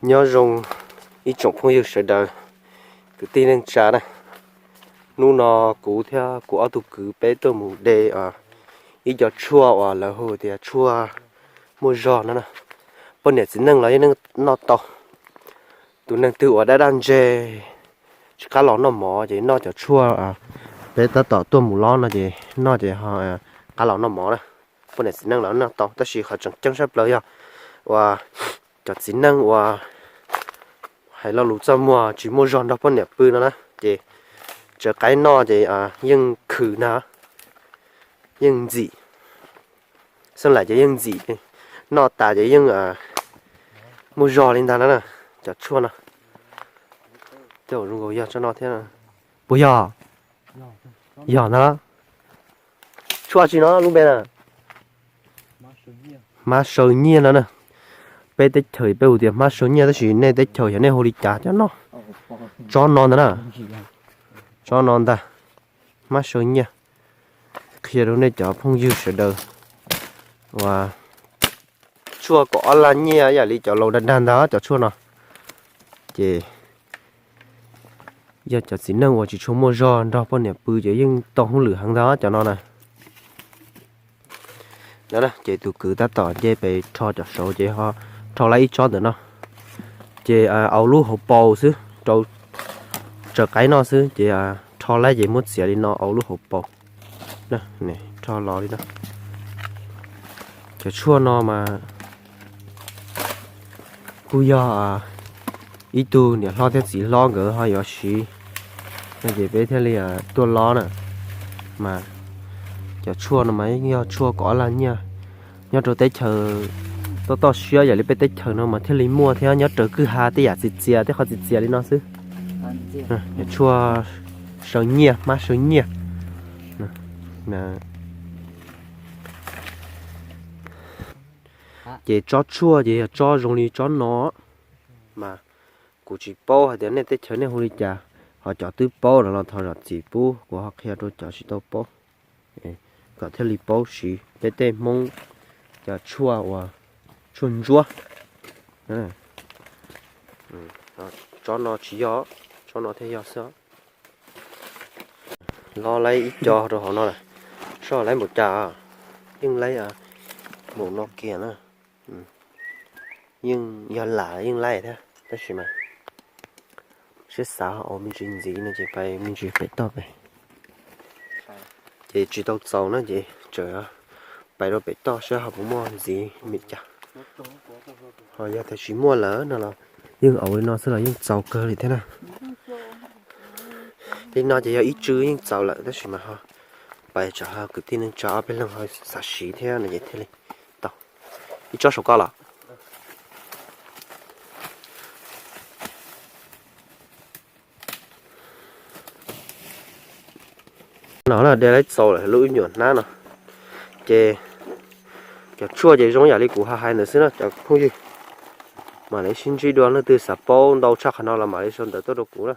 Nyob zoo ib tsoom phooj ywg sawv daws, kwv tij neej tsa na. Hnub no kuv thiab kuv ob tug kwv peb tuaj mus de ib co tshuaj uas lawv hu tias tshuaj muaj zog no na. Poj niam txiv neej los yeej noj tau. Tus neeg twg uas daj daj ntseg tsis qab los noj mov ces noj cov tshuaj peb tab tom tuaj mus lob no ces noj ces ho qab los noj mov na. Poj niam txiv neej los noj tau tab sis qhov tseem ceeb sab plaws yog uas cov txiv neej uas hais lo lus txaj muag tsis muaj zog nrog poj niam pw no na ces tsaws qaib noj ces yeej khwm na, yeej ntxim. Xeeb lam ces yeej ntxim, noj tas ces yeej muaj zog li ntag na. Cov tshuaj no tej zaum zoo nkaus yog tsob no thiab. Puas yog? Yog ntag. Tshuaj tsi no lub npe na? Hmab saw nyiaj no na. Peb teb chaws peb hu tias hmab saw nyiaj tab sis nej teb chaws xyov nej hu li cas cov no. Tsob no ntag na. Tsob no ntag. Hmab saw nyiaj. Qhia rau nej cov phooj ywg sawv daws uas tshuaj kom ob lag nyiaj ib yam li cov laus dag dag ntag cov tshuaj no. Ces yog cov txiv neej uas tsis tshua muaj zog nrog poj niam pw ces yeej tau hauj lwm heev ntag cov no na. Ces tus kwv tab tom nce pem rho cov saud ces ho rho laib ib tsob ntawm no. Ces au lub hauv paus xwb, rau tsaws qaib noj xwb ces rho laib ces muab txiav li no au lub hauv paus. Rho los li no. Cov tshuaj no mas kuj yog ib tug niam hlob thiab txiv hlob nkawd ho yuav siv no ces peb thiaj li tuaj lob na. Mas cov tshuaj no mas yeej yog tshuaj kom ob lag nyiaj. Nyob rau teb chaws toj toj siab yam li peb teb chaws no mas thiaj li muaj thiab, nyob raws kwj ha tej yam txias txias tej qhov txias txias li no xwb. Yog tshuaj saw nyiaj, hmab saw nyiaj. Ces tsob tshuaj ces yog tsob zoo li tsob no, mas kuv tsis paub hais tias nej teb chaws nej hu li cas, ho cov twb paub no los thov zam txim pub, kuv ho qhia rau cov tsis tau paub kom thiaj li paub siv peb tej Hmoob cov tshuaj uas tshuaj ntsuab. Tsob no tsis yog, tsob no thiaj yog xwb. Lo laib ib co rau hauv no lawm, soj laib npaum cas, yeej laib npaum no kiag na. Yeej yog lam yeej laib thiab tab sis mas siab xav ua me ntsis ntxiv no ces pais me ntsis pem toj pem. Ces tsis tau txaus na ces tseem pais rau pem toj saib ho puas muaj ntxiv me cas. Ho yog tias tsis muaj lawm no los yeej au li no xwb los yeej txaus kawg li thiab na. Li no ces yog ib tsw yeej txaus lawm tab sis mas ho pais tsam ho kwv tij neej tsa ob peb leeg ho xav siv thiab no ces thiaj li tau. Ib tsob saum koj los. No na, de laib txaus lawm lub ib nyuam hnab no. Ces cov tshuaj ces zoo yam li kuv hais ntawd xwb na cov phooj ywg. Mam li sib ntsib dua, leej twg xav paub ntau tshaj qhov no los mam li sau ntawv tuaj rau kuv na.